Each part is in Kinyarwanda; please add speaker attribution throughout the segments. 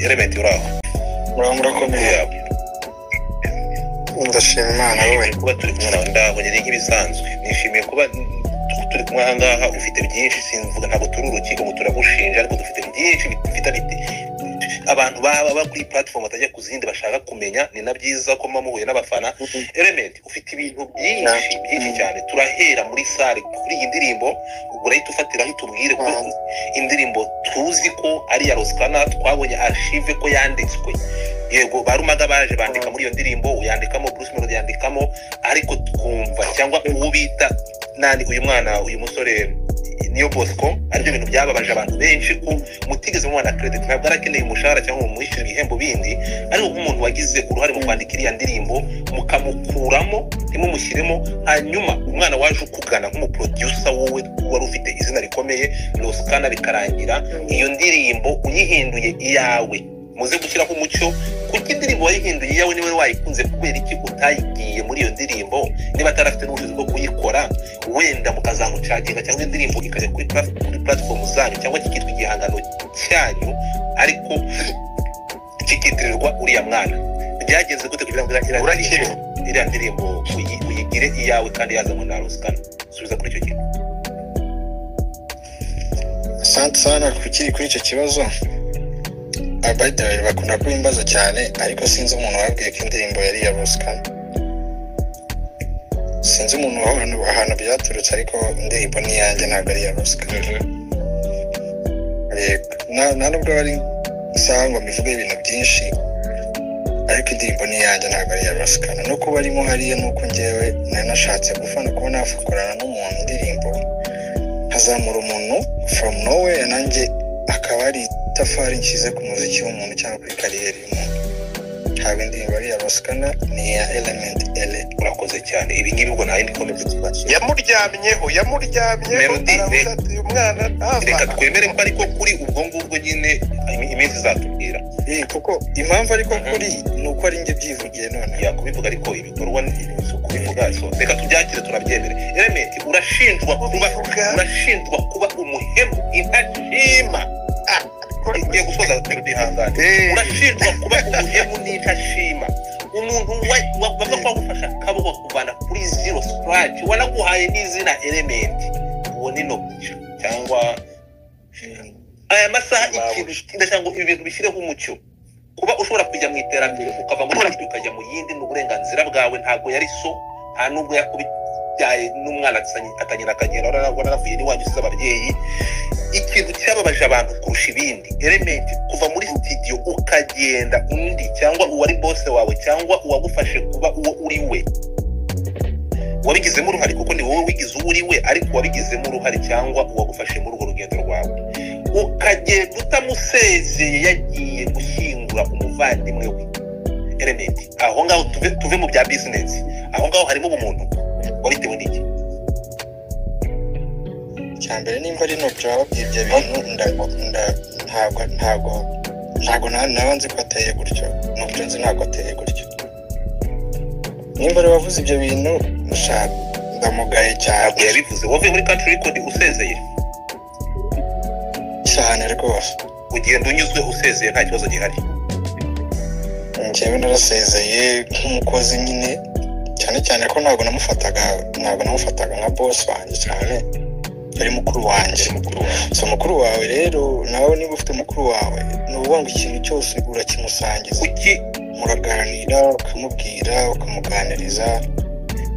Speaker 1: Element. Element, uraho?
Speaker 2: Murakomeye, ndashima Imana. Wowe?
Speaker 1: Kuba turi kumwe nawe, ndaho nyine nk'ibisanzwe, nishimiye kuba turi kumwe aha ngaha. Ufite byinshi, simvuga, ntabwo turi urukiko ngo turagushinja, ariko dufite byinshi bifite abantu baba kuri platform batajya ku zindi bashaka kumenya. Ni na byiza ko muba muhuye n'abafana. Element, ufite ibintu byinshi byinshi cyane. Turahera muri salle kuri iyi ndirimbo, ubwo urahita ufatiraho utubwire ko indirimbo tuzi ko ari iya Ross Kana, twabonye archive ko yanditswe. Yego, ba Rumaga baje bandika muri iyo ndirimbo, uyandikamo, Bruce Melody yandikamo, ariko twumva cyangwa uwo bita nani, uyu mwana, uyu musore Niyo Bosco, aribyo bintu byababaje abantu benshi ko mutigeze mubona credit. Ntabwo arakeneye umushahara cyangwa ngo mumwishyure ibihembo bindi, ariko nk'umuntu wagize uruhare mu kwandika iriya ndirimbo, mukamukuramo ntimumushyiremo, hanyuma umwana waje ukugana nk'umuproducer, wowe wari ufite izina rikomeye Ross Kana, bikarangira iyo ndirimbo uyihinduye iyawe. Muze gushyiraho umucyo, kuko indirimbo wayihinduye iyawe, niwe wayikunze, kubera iki utayigiye muri iyo ndirimbo niba atarafite n'ubushobozi bwo kuyikora? Wenda mukazamucaginga, cyangwa indirimbo ikajya kuri platform zanyu, cyangwa kikitwa igihangano cyanyu ariko kikitirirwa uriya mwana. Byagenze gute kugira ngo
Speaker 2: Urakiri.
Speaker 1: iriya ndirimbo uyigire iyawe kandi yazanywe na Ross Kana? Subiza kuri icyo kintu.
Speaker 2: Asante sana kukiri kuri icyo kibazo. By the way, bakunda kubimbaza cyane, ariko sinzi umuntu wabwiye ko indirimbo yari iya Ross Kana. Sinzi umuntu ahantu byaturutse, ariko indirimbo ni iyanjye, ntabwo ari iya Ross Kana. Yego, nta nubwo ari isaha ngo mbivuge ibintu byinshi, ariko indirimbo ni iyanjye, ntabwo ari iya Ross Kana. No kuba arimo hariya ni uko njyewe nari nashatse gufana kuba nakorana n'umuntu indirimbo, nkazamura umuntu from nowhere, nanjye akaba ari itafari nshyize ku muziki w'umuntu cyangwa kuri career y'umuntu. Ntabwo indirimbo ari iya Ross Kana, ni iya Element Eleeeh.
Speaker 1: Urakoze cyane. Ibi ngibi ubwo nta yindi comment tubashyira.
Speaker 3: Yamuryamyeho, yamuryamyeho.
Speaker 1: Melody,
Speaker 3: Aravuga ati: "Uyu mwana
Speaker 1: reka
Speaker 3: ntava."
Speaker 1: Twemere ko ariko kuri ubwo ngubwo nyine iminsi izatubwira.
Speaker 2: Kuko impamvu ariko kuri ni uko ari njye byivugiye none.
Speaker 1: Yakubivuga, ariko ibikorwa ni si ukubivuga. So reka tubyakire, turabyemere. Element, urashinjwa kuba
Speaker 3: Kubivuga.
Speaker 1: urashinjwa kuba umuhemu, intashima. Ngiye gusoza, Melody, ihangane. Urashinjwa kuba umuhemu n'intashima, umuntu bavuga ko wagufashe akaboko kuvana kuri zero scratch, wanaguhaye n'izina Element. Uwo ni Noopja cyangwa aya masaha ikintu ndashaka ngo ibi bintu bishyireho umucyo. Kuba ushobora kujya mu iterambere, ukava muri iki ukajya mu yindi, ni uburenganzira bwawe. Ntabwo yari so, nta nubwo yakubyaye n'umwana atanyina akagenda, waranavuye n'iwanyu usize ababyeyi. Ikintu cyababaje abantu kurusha ibindi, Element, kuva muri studio ukagenda, undi cyangwa uwari boss wawe cyangwa uwagufashe kuba uwo uri we, wabigizemo uruhare, kuko ni wowe wigize uwo uri we, ariko wabigizemo uruhare cyangwa uwagufashe muri urwo rugendo rwawe, ukagenda utamusezeye yagiye gushyingura umuvandimwe we. Element, aho ngaho tuve mu bya business, aho ngaho harimo ubumuntu. Wabitewe n'iki?
Speaker 2: Icya mbere, nimba ari Noopja wababwiye ibyo bintu, ntabwo naba nzi ko ateye gutyo. Nubwo nzi, ntabwo ateye gutyo. Nimba ari wavuze ibyo bintu, sha, ndamugaye cyane.
Speaker 1: Ntabwo yabivuze. Wavuye muri Country Record usezeye?
Speaker 2: Cyane rwose.
Speaker 1: Ugenda unyuzwe, usezeye, nta kibazo gihari?
Speaker 2: Njyewe narasezeye nk'umukozi nyine, cyane cyane ko ntabwo namufataga nka boss wanjye cyane, yari mukuru wanjye.
Speaker 1: Mukuru wawe.
Speaker 2: So mukuru wawe rero, nawe niba ufite mukuru wawe, ni ukuvuga ngo ikintu cyose urakimusangiza.
Speaker 1: Kuki?
Speaker 2: Muraganira, ukamubwira, ukamuganiriza.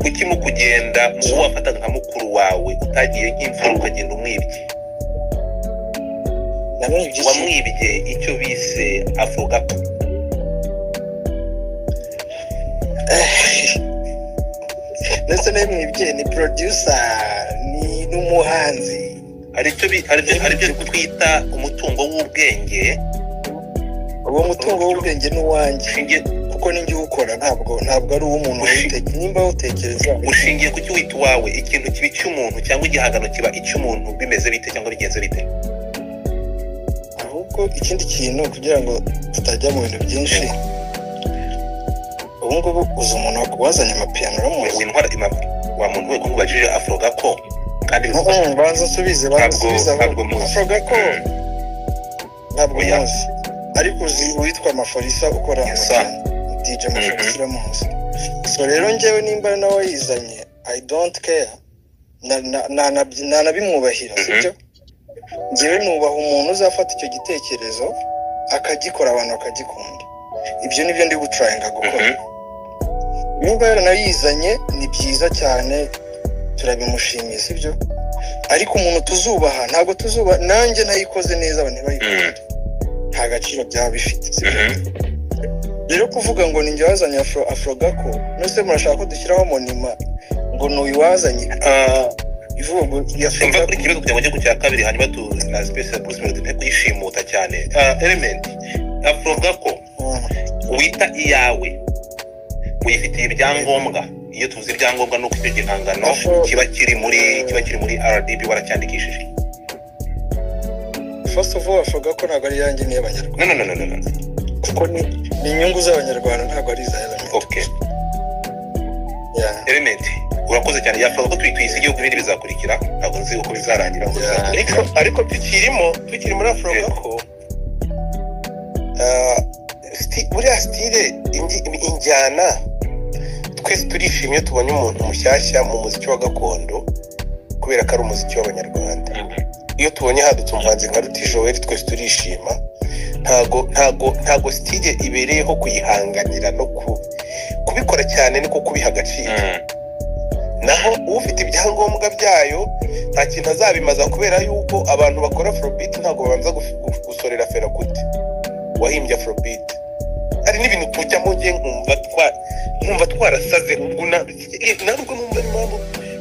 Speaker 1: Kuki mu kugenda mu wafataga nka mukuru wawe utagiye nk'imfura, ukagenda umwibye?
Speaker 2: Namwibye iki?
Speaker 1: Wamwibye icyo bise Afro Gako.
Speaker 2: Ndetse n'imwibye ni producer, ni n'umuhanzi.
Speaker 1: Hari icyo twita umutungo w'ubwenge.
Speaker 2: Uwo mutungo w'ubwenge ni uwanjye.
Speaker 1: Ushingiye
Speaker 2: Kuko ninjye uwukora, ntabwo ari uw'umuntu. Nimba awutekereza.
Speaker 1: Ushingiye ku cyo wita uwawe. Ikintu kiba icy'umuntu cyangwa igihangano kiba icy'umuntu bimeze bite cyangwa bigenze bite?
Speaker 2: Ahubwo ikindi kintu, kugira ngo tutajya mu bintu byinshi, ubu ngubu uzi umuntu wazanye amapiyano, uramuzi?
Speaker 1: Wintwara wa muntu we, ko nkubajije Afro Gako kandi
Speaker 2: Banza usubize, banza
Speaker 1: Ntabwo
Speaker 2: usubize aho.
Speaker 1: ntabwo muzi.
Speaker 2: Afro Gako? Ntabwo
Speaker 1: Oya.
Speaker 2: muzi. Ariko uzi uwitwa Maforisa ukora
Speaker 1: Yes, sir.
Speaker 2: amapiano, DJ Maforisa, uramuzi. So rero njyewe nimba ari nawe wayizanye, I don't care, nanabimwubahira, sibyo? Njyewe nubaha umuntu uzafata icyo gitekerezo akagikora, abantu bakagikunda. Ibyo nibyo ndi gutryinga gukora. Nimba yaranayizanye, ni byiza cyane, turabimushimiye, sibyo? Ariko umuntu tuzubaha, ntabwo tuzubaha nanjye nayikoze neza abantu ntibayikunde, nta gaciro byaba bifite, sibyo? Rero kuvuga ngo ninjye wazanye afro gako, nose murashaka ko dushyiraho monument ngo ni uyu wazanye ivuga ngo iya afro
Speaker 1: Mva
Speaker 2: gako?
Speaker 1: Kuri kibazo kugira ngo njye ku cya kabiri, hanyuma tu na space ya Bruce Melody nte kuyishimuta cyane. Element, Afro Gako wita iyawe uyifitiye ibyangombwa? Iyo tuvuze ibyangombwa, ni uko icyo gihangano kiba kiri muri RDB, waracyandikishije.
Speaker 2: First of all, Afro Gako ntabwo ari iyanjye, ni iy'Abanyarwanda.
Speaker 1: No, no, no, no, no, no.
Speaker 2: Kuko ni inyungu z'Abanyarwanda, ntabwo ari iza Element. Yeah.
Speaker 1: Element, urakoze cyane. Ya Afro Gako tuyise igihugu, ibindi bizakurikira. Ntabwo nzi uko bizarangira ngo bizakurikira.
Speaker 3: Ariko tukiri muri Afro Gako, buriya style, injyana, twese turishimye iyo tubonye umuntu mushyashya mu muziki wa gakondo, kubera ko ari umuziki w'Abanyarwanda. Iyo tubonye hadutse umuhanzi nka Ruti Joel, twese turishima. Ntago style ibereyeho kuyihanganira no kubikora cyane, niko kubiha agaciro. Naho ufite ibyangombwa byayo nta kintu azabimaza, kubera yuko abantu bakora afrobeat ntabwo babanza gusorera Fela Kuti wahimbye afrobeat. Hari n'ibintu tujyamo ngiye nkumva twarasaze. Ubwo ntabwo numva impamvu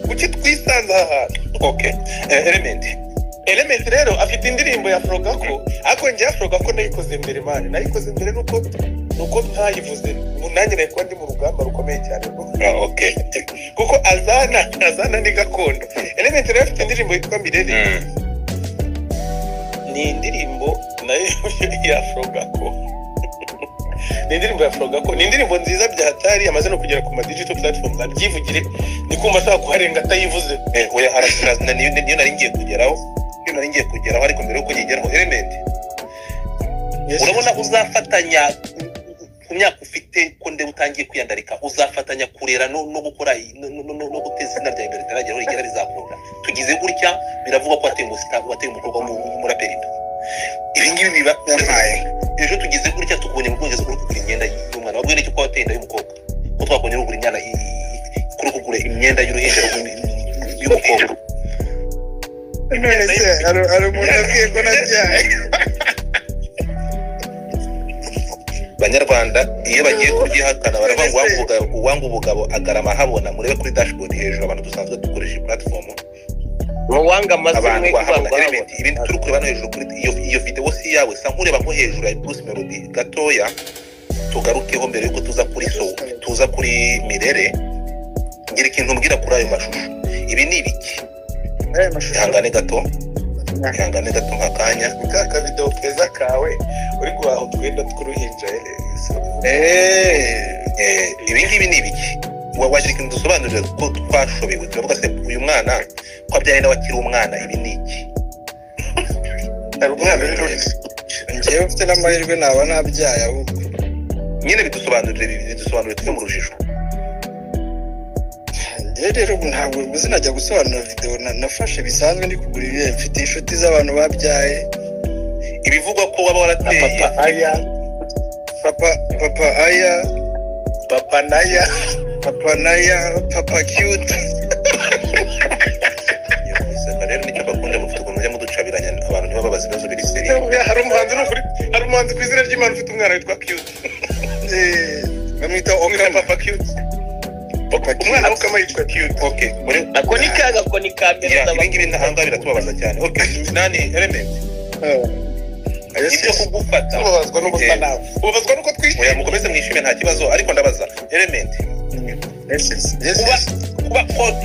Speaker 3: kuki twisanze aha hantu.
Speaker 1: Okay, Element.
Speaker 3: Element rero afite indirimbo ya Afro Gako, ariko njye Afro Gako nayikoze mbere, man, nayikoze mbere, nuko ntayivuze. Ubu nanjye nari kuba ndi mu rugamba rukomeye cyane.
Speaker 1: Ah, okay.
Speaker 3: Kuko azana ni gakondo. Element rero afite indirimbo yitwa Mirere. Ni indirimbo nayo ya Afro Gako, ni indirimbo ya Afro Gako, ni indirimbo nziza bya hatari, amaze no kugera ku ma digital platforms. Abyivugire, ni kumva ashaka kuharenga atayivuze.
Speaker 1: Oya, arasira, niyo nari ngiye kugeraho, niyo nari ngiye kugeraho. Ariko mbere yuko nyigeraho, Element,
Speaker 2: Yes.
Speaker 1: urabona uzafatanya ku myaka ufite, ko ndeba utangiye kwiyandarika, uzafatanya kurera no gukora no guteza izina ryawe imbere ritaragera aho rigera? Bizakunda? Tugize gutya, biravuga ko wateye wateye umukobwa w'umuraperi inda. Ibi ngibi biba
Speaker 2: Yampaye.
Speaker 1: Ejo tugize gutya tukubonye mu Bwongereza uri kugura imyenda y'umwana, wabwiwe n'icyo ko wateye inda y'umukobwa, ko twakongera kugura imyenda kuri kugura imyenda y'uruhinja y'umukobwa?
Speaker 2: None se hari umuntu abwiye ko nabyaye?
Speaker 1: Banyarwanda, iyo bagiye kubyihakana baravuga ngo uwanga ubugabo agarama ahabona. Murebe kuri dashboard hejuru, abantu dusanzwe dukoresha iyi platform,
Speaker 4: Muwanga amazimwe.
Speaker 1: Abantu bahabona.
Speaker 4: Kubanza.
Speaker 1: Element, ibintu turi kureba hano hejuru kuri iyo video si yawe? Sa nkureba nko hejuru ya Bruce Melody gatoya, tugarukeho mbere yuko tuza kuri, so tuza kuri Mirere. Ngira ikintu mbwira kuri ayo mashusho. Ibi ni ibiki?
Speaker 2: Aya mashusho?
Speaker 1: Ihangane gato, ihangane gato nk'akanya.
Speaker 3: Ka kavideo keza kawe uri guhaha utwenda tw'uruhinja.
Speaker 1: Ibi ngibi ni ibiki? Wagira ikintu dusobanurira, ko twashobewe? Turavuga se uyu mwana ko abyaye nawe akiri umwana, ibi ni iki?
Speaker 3: Hari umwana uri ruri.
Speaker 2: Njyewe mfite n'amahirwe naba nabyaye ahubwo.
Speaker 1: Nyine bidusobanurire, bidusobanurire tuve mu rujijo.
Speaker 2: Njyewe rero ubu ntabwo uzi najya gusobanura video nafashe bisanzwe ndi kugura ibihe. Mfite inshuti z'abantu babyaye.
Speaker 1: Ibivugwa ko waba
Speaker 3: Na
Speaker 1: warateye
Speaker 3: papa aya.
Speaker 2: Papa aya.
Speaker 3: Papa naya.
Speaker 2: Papa naya, papa cute.
Speaker 1: Isaka rero nicyo bakunda, mufite ukuntu mujya muducabiranya, abantu ntibababaze ibibazo biri sérieux.
Speaker 3: Hari umuhanzi, ni ukuri, hari umuhanzi ku izina ry'Imana ufite umwana witwa Cute.
Speaker 2: Bamwita
Speaker 3: Umwita
Speaker 2: Okama.
Speaker 3: Papa Cute.
Speaker 2: Papa Cute.
Speaker 3: Umwana w'Okama yitwa Cute.
Speaker 1: Okay, muri
Speaker 4: Ako ni ka gakoni ka mbere.
Speaker 1: Ya, ibi ngibi ahangaha biratubabaza cyane. Okay, nani, Element,
Speaker 2: Yes,
Speaker 1: ibyo
Speaker 2: yes.
Speaker 1: kugufata
Speaker 3: Tubabazwa n'ubusa nawe ubabazwa n'uko
Speaker 1: Oya,
Speaker 3: twishimye.
Speaker 1: Mukomeze mwishime, nta kibazo. Ariko ndabaza Element,
Speaker 2: Yes.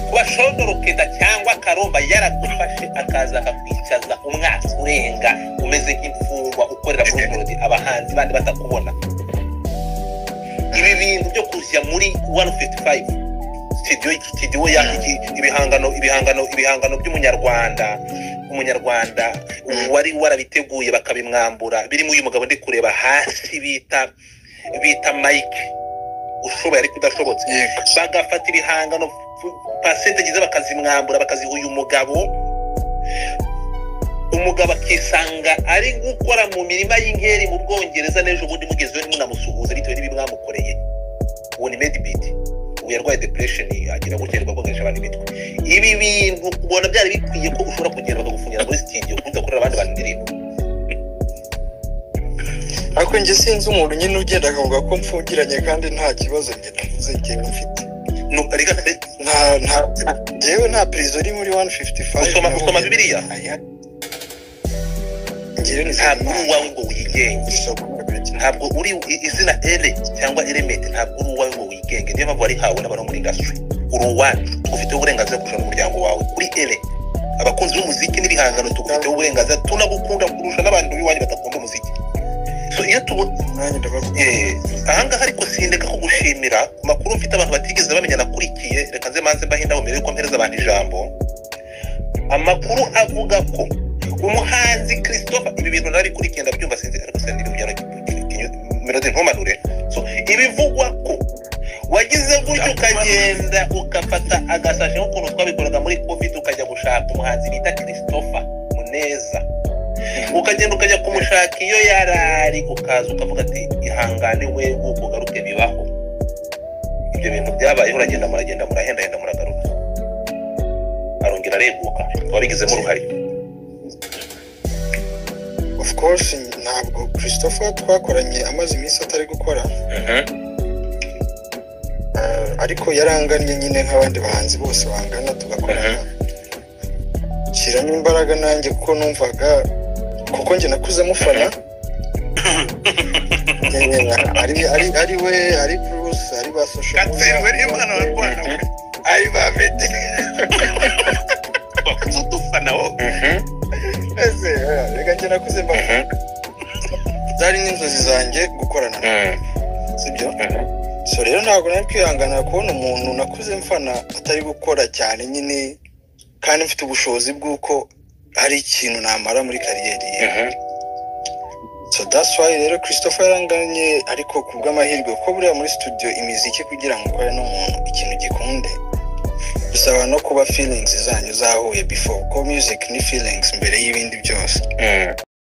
Speaker 1: kuba Shondorokeda cyangwa Karomba yaragufashe akaza akakwicaza umwaka urenga umeze nk'imfungwa, ukorera muri Melody, abahanzi bandi batakubona, ibi bintu byo kujya muri 155 Studio ya ibihangano by'umunyarwanda, umunyarwanda wari warabiteguye bakabimwambura, birimo uyu mugabo ndi kureba hasi bita Mike, ushoboye ariko udashobotse. Bagafata ibihangano percentage bakazimwambura, bakaziha uyu mugabo. Umugabo akisanga ari gukora mu mirima y'inkeri mu Bwongereza, n'ejo bundi mugezeyo ntimunamusuhuze bitewe n'ibi mwamukoreye. Uwo ni Madebeat, ubu yarwaye depression, agira gutya akoresha abantu imitwe. Ibi bintu ubona byari bikwiye ko ushobora kugenda bakagufungira muri studio udakorera abandi bantu indirimbo?
Speaker 2: Ariko njye sinzi umuntu nyine ugenda akavuga ko mfungiranye kandi nta kibazo njye navuze njyewe mfite.
Speaker 1: No, reka.
Speaker 2: Nta njyewe, nta prison iri muri 155.
Speaker 1: Usoma Bibiliya?
Speaker 2: Njyewe ni
Speaker 1: Ntabwo uri uwawe ngo wigenge. Ntabwo uri izina ere cyangwa Element, ntabwo uri uwawe ngo wigenge. Niyo mpamvu warihawe n'abantu muri industry. Uri uwacu, tugufiteho uburenganzira kurusha n'umuryango wawe. Kuri ere, abakunzi b'umuziki n'ibihangano tugufiteho uburenganzira, tunagukunda kurusha n'abantu b'iwanyu badakunda umuziki. So iyo tubona
Speaker 2: Nanjye ndabakunda.
Speaker 1: Ahangaha ariko sindeka kugushimira ku makuru mfite abantu batigeze bamenya nakurikiye. Reka nze manze mbahe indabo mbere yuko mpereza abantu ijambo. Amakuru avuga ko umuhanzi Christopher, ibi bintu narabikurikiye ndabyumva, sinzi ariko sinzi kujyana Melody ntumanure. So ibivugwa ko wagize gutyo ukagenda ugafata agasashe nk'ukuntu twabikoraga muri COVID, ukajya gushaka umuhanzi bita Christopher Muneza, ukagenda ukajya kumushaka iyo yarari, ukaza ukavuga ati ihangane we ugaruke bibaho. Ibyo bintu byabayeho? Uragenda, muragenda, murahendahenda, muragaruka, arongera areguka, wabigizemo uruhare?
Speaker 2: Of course, ntabwo Christopher twakoranye amaze iminsi atari gukora. Ariko yarangannye nyine nk'abandi bahanzi bose bangana, tugakorana, shyiramo imbaraga nanjye kuko numvaga, kuko njye nakuze mufana. Ari we, ari Bruce, ari ba Social.
Speaker 5: Gatsindwe n'Imana wa Rwanda we, ari ba Meddy wakuze udufana wowe.
Speaker 2: Ese reka, njye nakuze mbafana, zari n'inzozi zanjye gukorana nawe, sibyo? So rero ntabwo nari kwihanganira kubona umuntu nakuze mfana atari gukora cyane nyine, kandi mfite ubushobozi bw'uko hari ikintu namara muri career ye. So that's why rero Christopher yaranganye, ariko ku bw'amahirwe, kuko buriya muri studio imiziki, kugira ngo ukore n'umuntu ikintu gikunde, bisaba no kuba feelings zanyu zahuye before, kuko music ni feelings mbere y'ibindi byose.